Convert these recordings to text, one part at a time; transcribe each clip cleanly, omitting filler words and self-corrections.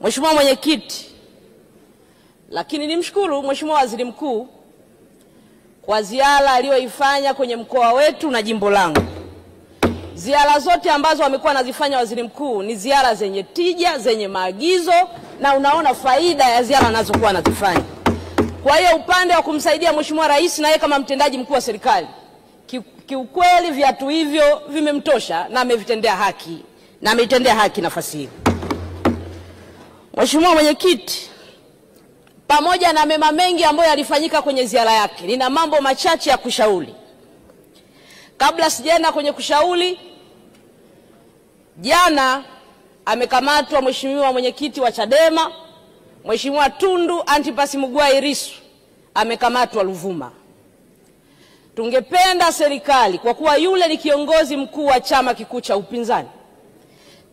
Mheshimiwa Mwenyekiti, lakini nimshukuru Mheshimiwa Waziri Mkuu kwa ziara aliyoifanya kwenye mkoa wetu na jimbo langu. Ziara zote ambazo amekuwa anazifanya Waziri Mkuu ni ziara zenye tija, zenye maagizo, na unaona faida ya ziara anazokuwa anazifanya. Kwa hiyo upande wa kumsaidia Mheshimiwa Rais na yeye kama mtendaji mkuu wa serikali, kiukweli viatu hivyo vimemtosha na amevitendea haki, na ameitendea haki nafasi hiyo. Mheshimiwa Mwenyekiti, pamoja na mema mengi ambayo yalifanyika kwenye ziara yake, nina mambo machache ya kushauri. Kabla sijaenda kwenye kushauri, jana amekamatwa Mheshimiwa Mwenyekiti wa Chadema, Mheshimiwa Tundu Antipas Mugwai Lissu, amekamatwa Ruvuma. Tungependa serikali, kwa kuwa yule ni kiongozi mkuu wa chama kikuu cha upinzani,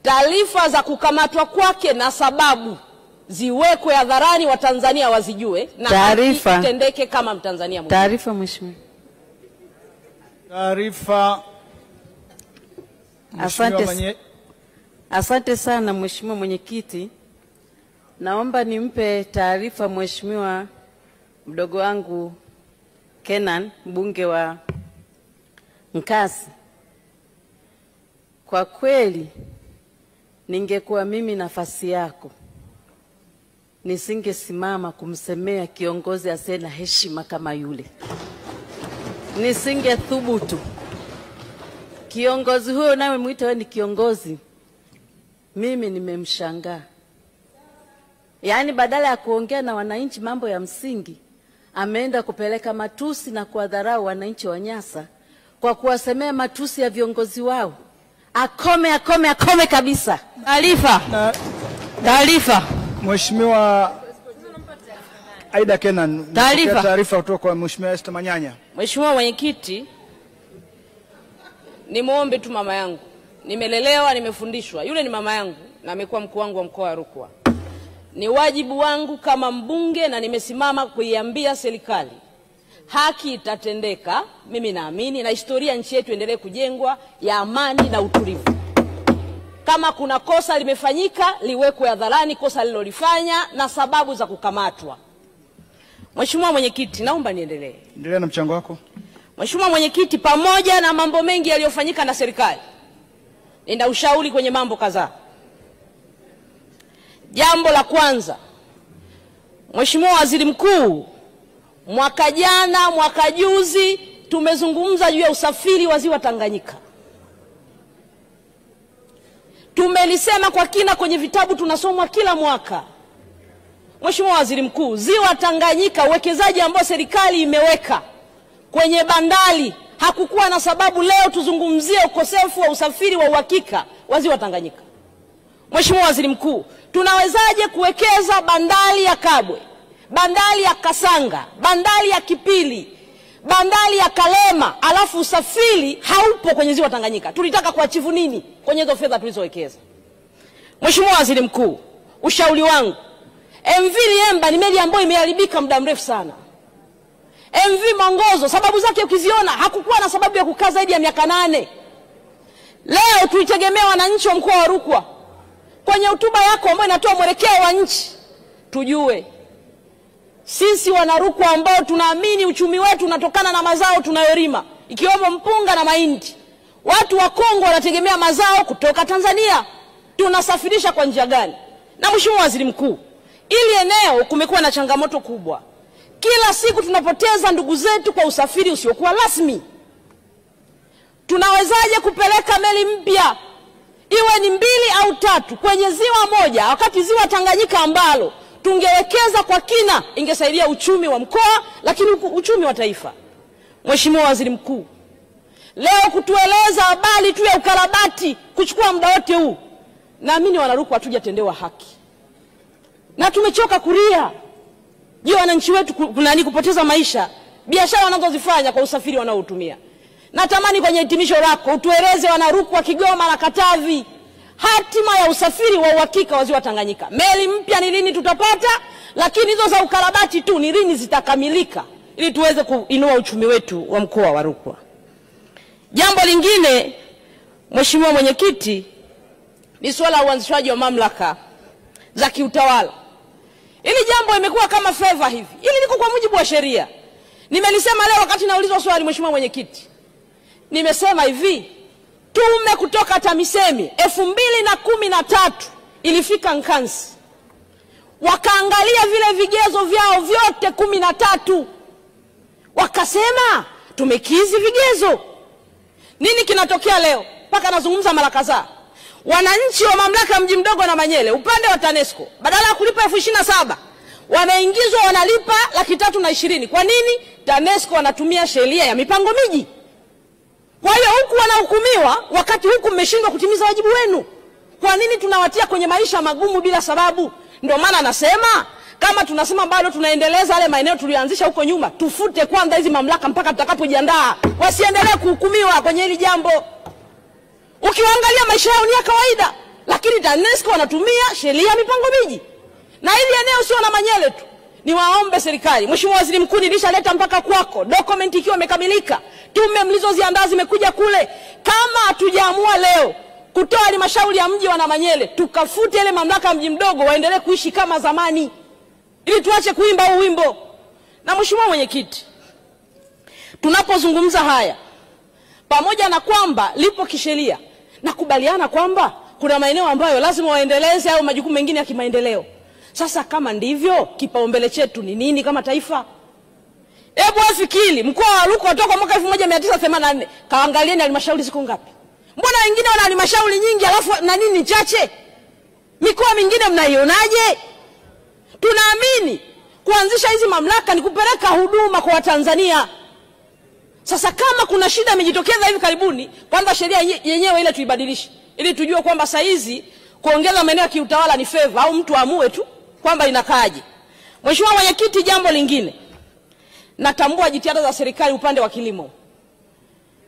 taarifa za kukamatwa kwake na sababu ziwekwe hadharani, wa Tanzania wazijue na taarifa itendeke kama Mtanzania mwingine. Taarifa Mheshimiwa. Taarifa. Asante. Asante sana Mheshimiwa Mwenyekiti. Naomba nimpe taarifa Mheshimiwa mdogo wangu Kenan, mbunge wa Nkasi. Kwa kweli ningekuwa mimi nafasi yako, nisingesimama kumsemea kiongozi asiye na heshima kama yule. Nisingethubutu. Kiongozi huyo nawe muite wewe ni kiongozi, mimi nimemshangaa. Yaani badala ya kuongea na wananchi mambo ya msingi, ameenda kupeleka matusi na kuwadharau wananchi wa Nyasa kwa kuwasemea matusi ya viongozi wao. Akome, akome, akome kabisa. Taarifa. Taarifa. Mheshimiwa Aida Kenan, taarifa. Taarifa kutoka kwa Mheshimiwa Esther Manyanya. Mheshimiwa Mwenyekiti, nimuombe tu mama yangu. Nimelelewa, nimefundishwa. Yule ni mama yangu na amekuwa mkuu wangu wa mkoa wa Rukwa. Ni wajibu wangu kama mbunge na nimesimama kuiambia serikali haki itatendeka, mimi naamini, na historia nchi yetu endelee kujengwa ya amani na utulivu. Kama kuna kosa limefanyika, liwekwe hadharani kosa lilolifanya na sababu za kukamatwa. Mheshimiwa Mwenyekiti, naomba niendelee. Endelea na mchango wako. Mheshimiwa Mwenyekiti, pamoja na mambo mengi yaliyofanyika na serikali, nina ushauri kwenye mambo kadhaa. Jambo la kwanza, Mheshimiwa Waziri Mkuu, mwaka jana, mwaka juzi tumezungumza juu ya usafiri wa Ziwa Tanganyika. Tumelisema kwa kina kwenye vitabu tunasomwa kila mwaka. Mheshimiwa Waziri Mkuu, Ziwa Tanganyika, uwekezaji ambao serikali imeweka kwenye bandari, hakukuwa na sababu leo tuzungumzie ukosefu wa usafiri wa uhakika wa Ziwa Tanganyika. Mheshimiwa Waziri Mkuu, tunawezaje kuwekeza bandari ya Kabwe, bandari ya Kasanga, bandari ya Kipili, bandari ya Kalema, alafu usafiri haupo kwenye Ziwa Tanganyika? Tulitaka kuachivu nini kwenye hizo fedha tulizowekeza? Mheshimiwa Waziri Mkuu, ushauri wangu, MV Liemba ni meli ambayo imeharibika muda mrefu sana. MV Mongozo, sababu zake ukiziona, hakukuwa na sababu ya kukaa zaidi ya miaka 8. Leo tuitegemea wananchi wa mkoa wa Rukwa. Kwenye hotuba yako ambayo inatoa mwelekeo wa nchi, tujue sisi wanarukwa ambao tunaamini uchumi wetu unatokana na mazao tunayolima, ikiwemo mpunga na mahindi. Watu wa Kongo wanategemea mazao kutoka Tanzania. Tunasafirisha kwa njia gani? Na Mheshimiwa Waziri Mkuu, ili eneo kumekuwa na changamoto kubwa. Kila siku tunapoteza ndugu zetu kwa usafiri usiokuwa rasmi. Tunawezaje kupeleka meli mpya iwe ni 2 au 3 kwenye ziwa moja, wakati Ziwa Tanganyika ambalo tungewekeza kwa kina ingesaidia uchumi wa mkoa, lakini uchumi wa taifa? Mheshimiwa Waziri Mkuu, leo kutueleza habari tu ya ukarabati kuchukua muda wote huu, naamini wanarukwa hatujatendewa haki. Na tumechoka kulia. Je, wananchi wetu kuna kupoteza maisha, biashara wanazozifanya kwa usafiri wanaotumia? Natamani kwenye hitimisho lako utueleze wanarukwa Kigoma na Katavi hatima ya usafiri wa uhakika wa Ziwa Tanganyika. Meli mpya ni lini tutapata? Lakini hizo za ukarabati tu ni lini zitakamilika ili tuweze kuinua uchumi wetu wa mkoa wa Rukwa? Jambo lingine, Mheshimiwa Mwenyekiti, ni swala la uanzishwaji wa mamlaka za kiutawala. Hili jambo imekuwa kama favor hivi. Hili liko kwa mujibu wa sheria. Nimelisema leo wakati naulizwa swali, Mheshimiwa Mwenyekiti. Nimesema hivi, tume kutoka TAMISEMI 2013 ilifika Nkansi. Wakaangalia vile vigezo vyao vyote 13. Wakasema tumekizi vigezo. Nini kinatokea leo? Paka nazungumza mara kadhaa. Wananchi wa mamlaka mji mdogo na Manyele upande wa TANESCO badala ya kulipa 27,000 wameingizwa wanalipa 320,000. Kwa nini? TANESCO wanatumia sheria ya mipango miji. Kwa hiyo huku wanahukumiwa wakati huku mmeshindwa kutimiza wajibu wenu. Kwa nini tunawatia kwenye maisha magumu bila sababu? Ndio maana nasema kama tunasema bado tunaendeleza yale maeneo tulianzisha huko nyuma, tufute kwanza hizi mamlaka mpaka tutakapojiandaa. Wasiendelee kuhukumiwa kwenye hili jambo. Ukiwaangalia maisha yao ni ya kawaida, lakini TANESCO wanatumia sheria ya mipango miji. Na hili eneo sio na Manyele tu. Niwaombe serikali, Mheshimiwa Waziri Mkuu, nilishaleta mpaka kwako document ikiwa imekamilika, tume mlizoziandaa zimekuja kule. Kama hatujaamua leo kutoa halmashauri ya mji wa Namanyele, tukafute ile mamlaka ya mji mdogo, waendelee kuishi kama zamani, ili tuache kuimba huu wimbo. Na Mheshimiwa Mwenyekiti, tunapozungumza haya, pamoja na kwamba lipo kisheria, nakubaliana kwamba kuna maeneo ambayo lazima waendeleze au majukumu mengine ya kimaendeleo. Sasa kama ndivyo, kipaumbele chetu ni nini kama taifa? Hebu afikiri, mkoa wa Rukwa toka mwaka 1984, kaangalieni halmashauri ziko ngapi? Mbona wengine wana halmashauri nyingi alafu na nini chache? Mikoa mingine mnaionaje? Tunaamini kuanzisha hizi mamlaka ni kupeleka huduma kwa Watanzania. Sasa kama kuna shida imejitokeza hivi karibuni, kwanza sheria yenyewe ile tuibadilishe ili tujue kwamba saa hizi kuongeza maeneo ya kiutawala ni favor au mtu amue tu kwamba inakaaje. Mheshimiwa Mwenyekiti, jambo lingine, natambua jitihada za serikali upande wa kilimo.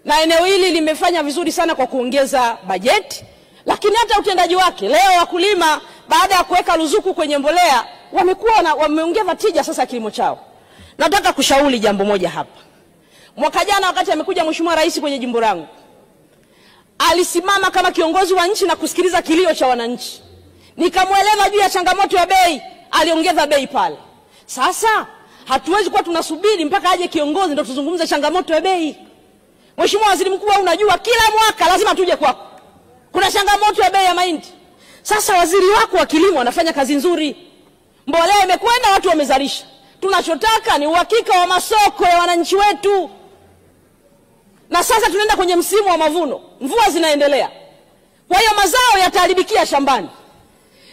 Na eneo hili limefanya vizuri sana kwa kuongeza bajeti, lakini hata utendaji wake. Leo wakulima baada ya kuweka ruzuku kwenye mbolea wamekuwa wameongeza tija sasa kilimo chao. Nataka kushauri jambo moja hapa. Mwaka jana wakati amekuja Mheshimiwa Rais kwenye jimbo langu, alisimama kama kiongozi wa nchi na kusikiliza kilio cha wananchi. Nikamweleza juu ya changamoto ya bei, aliongeza bei pale. Sasa hatuwezi kuwa tunasubiri mpaka aje kiongozi ndio tuzungumze changamoto ya bei. Mheshimiwa Waziri Mkuu, unajua kila mwaka lazima tuje kwako. Kuna changamoto ya bei ya mahindi. Sasa waziri wako wa kilimo anafanya kazi nzuri. Mbolea imekwenda, watu wamezalisha. Tunachotaka ni uhakika wa masoko ya wananchi wetu. Na sasa tunaenda kwenye msimu wa mavuno. Mvua zinaendelea. Kwa hiyo mazao yataharibikia shambani.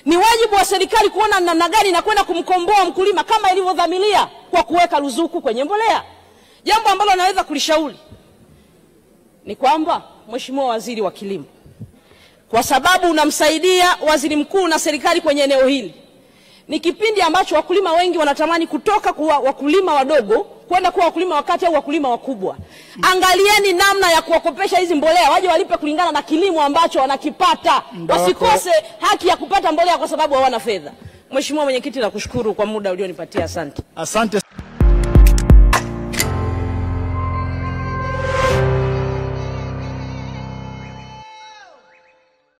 Ni wajibu wa serikali kuona namna gani na kwenda kumkomboa mkulima kama ilivyodhamiria kwa kuweka ruzuku kwenye mbolea. Jambo ambalo naweza kulishauri ni kwamba Mheshimiwa Waziri wa Kilimo, kwa sababu unamsaidia Waziri Mkuu na serikali kwenye eneo hili, ni kipindi ambacho wakulima wengi wanatamani kutoka kuwa wakulima wadogo kwenda kuwa wakulima wakati au wakulima wakubwa. Angalieni namna ya kuwakopesha hizi mbolea, waje walipe kulingana na kilimo ambacho wanakipata. Wasikose haki ya kupata mbolea kwa sababu hawana fedha. Mheshimiwa Mwenyekiti, nakushukuru kwa muda ulionipatia. Asante. Asante.